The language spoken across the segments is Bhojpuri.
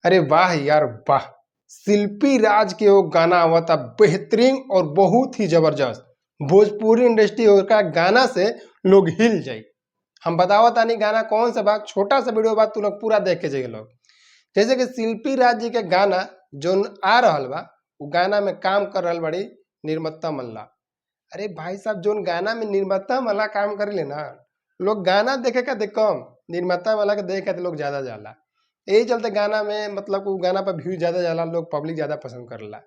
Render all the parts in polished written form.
अरे वाह यार वाह! शिल्पी राज के वो गाना आवता बेहतरीन और बहुत ही जबरदस्त। भोजपुरी इंडस्ट्री का गाना से लोग हिल जाई। हम बतावत तानी गाना कौन सा बा, छोटा सा वीडियो बा, तू लोग पूरा देख के जाइए लोग। जैसे कि शिल्पी राज जी के गाना जोन आ रहल बा, उ गाना में काम कर रहल बड़ी निर्मत्ता मल्ला। अरे भाई साहब, जोन गाना में निर्माता वाला काम करेले ना, लोग गाना देखे खातिर कम, निर्माता वाला के देखे खातिर लोग ज्यादा जाला। यही चलते गाना में मतलब उ गाना पर व्यूज ज्यादा जाला, लोग पब्लिक ज्यादा पसंद करेला।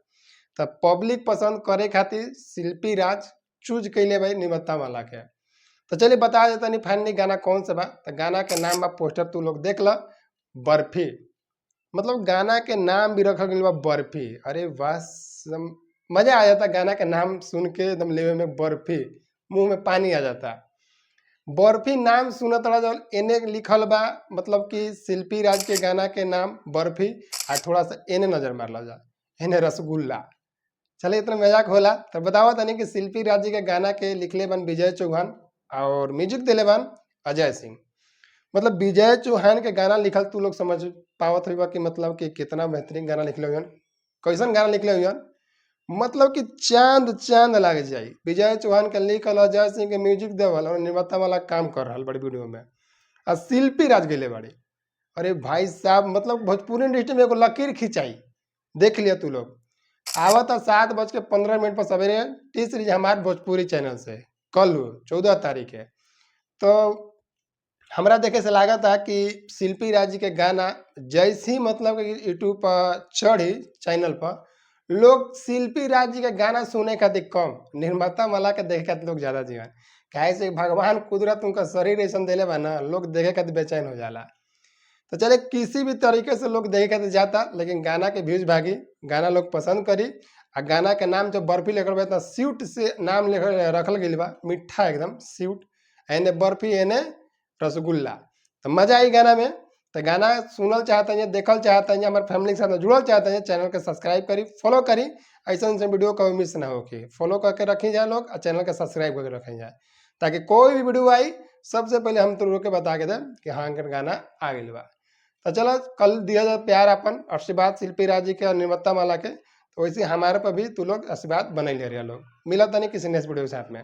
त पब्लिक पसंद करे खातिर शिल्पी राज चूज कइले बाई निर्माता वाला के। तो चलिए बता देता नहीं फाइनली गाना कौन सा बा। तो गाना के नाम बा, पोस्टर तू लोग देख ल, बर्फी। मतलब गाना के नाम भी रखल गइल बा बर्फी। अरे वाह, मजा आ जाता गाना के नाम सुन के, एकदम लेवे में बर्फी, मुंह में पानी आ जाता। बर्फी नाम सुनत रह जौन एने लिखल बा, मतलब कि शिल्पी राज के गाना के नाम बर्फी, आ थोड़ा सा एने नजर मारल जा, एने रसगुल्ला। चले इतना मजाक होला। तो बतावा तनी कि शिल्पी राज जी के गाना के लिखले बन विजय चौहान और म्यूजिक दिले बन अजय सिंह। मतलब विजय चौहान के गाना लिखल तू लोग समझ पावत होइबा कि मतलब कि कितना बेहतरीन गाना लिखले हुइन, कैसन गाना लिखले हुइन, मतलब कि चांद चांद लाग जाई। विजय चौहान के लिखल, अजय सिंह के म्यूजिक देवल और निर्माता वाला काम कर रहल बड़ी वीडियो में, आ शिल्पी राज गइले बाड़ी। अरे भाई साहब, मतलब भोजपुरी इंडस्ट्री में एगो लकीर खिंचाई, देख लिया तू लोग। आवता 7:15 पर सवेरे टी सीरीज हमारे भोजपुरी चैनल से, कल 14 तारीख है। तो हमरा देखे से लागत है कि शिल्पी राज जी के गाना जैसे ही मतलब कि यूट्यूब पर चढ़ी चैनल पर, लोग शिल्पी राज जी के गाना सुने खातिर कम, निर्माता वाला के देखे खातिर लोग ज्यादा जीवन। काहे से भगवान कुदरत उनका शरीर ऐसा देले बा ना, लोग देखे खातिर बेचैन हो जाला। तो चले किसी भी तरीके से लोग देखे खातिर जाता, लेकिन गाना के व्यूज भागी, गाना लोग पसंद करी। आ गाना के नाम जब बर्फी लिखल बा, इतना स्वीट से नाम लिखल रखल गइल बा, मीठा एकदम स्वीट, एने बर्फी एने रसगुल्ला। तो मजा आई गाना में। तो गाना सुनल चाहते हैं, देखल चाहते हैं, हमारे फैमिली के साथ जुड़ल चाहते हैं, चैनल के सब्सक्राइब करी, फॉलो करी, ऐसा ऐसे वीडियो कभी मिस ना होके। फॉलो करके रखी जाए लोग और चैनल के सब्सक्राइब करके रखी जाए, ताकि कोई भी वीडियो आई सबसे पहले हम तो के बता के दें कि हाँ अंकल गाना आ गइल बा। तो चलो कल दिया जाए प्यार अपन आशीर्वाद शिल्पी राज जी के और निर्माता माला के, तो वैसे हमारे पर भी तू लोग आशीर्वाद बनैले रहे लोग। मिला तनी किसी नेक्स्ट वीडियो के साथ में।